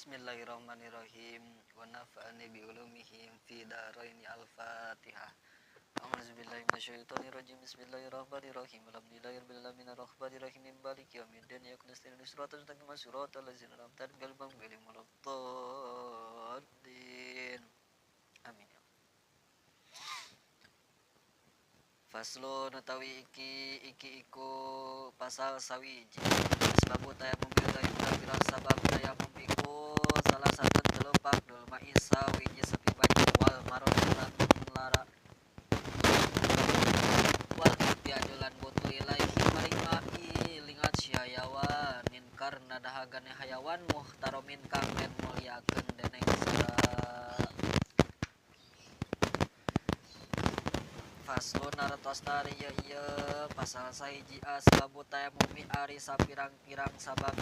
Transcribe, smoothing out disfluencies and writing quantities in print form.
Bismillahirrahmanirrahim. Wa nafa'ani bi ulumihim fi daraini. Al-Fatihah. A'udzubillahi minasyaitonirrajim. Bismillahirrahmanirrahim. Alhamdulillahirabbil alamin arrahmanirrahim maliki yaumiddin. Iyyaka nasta'in ihdinas siratal mustaqim siratal ladzina an'amta 'alaihim ghairil maghdubi. Amin. Faslun utawi iki iku pasal sawiji. Sebab tayamum pirang sabab tayamum iku salah satu telu fardul ma'isa wiji sepi banyu wal marad lan lara wal ihtiyaju lan butuh ilaihi maring ma'i lingat si hayawanin karna dahagane hayawan muhtaramin kang den mulyakeun dening Faslun artos tari ieu pasal sahiji asbabu tayamumi ari sapirang-pirang sabab.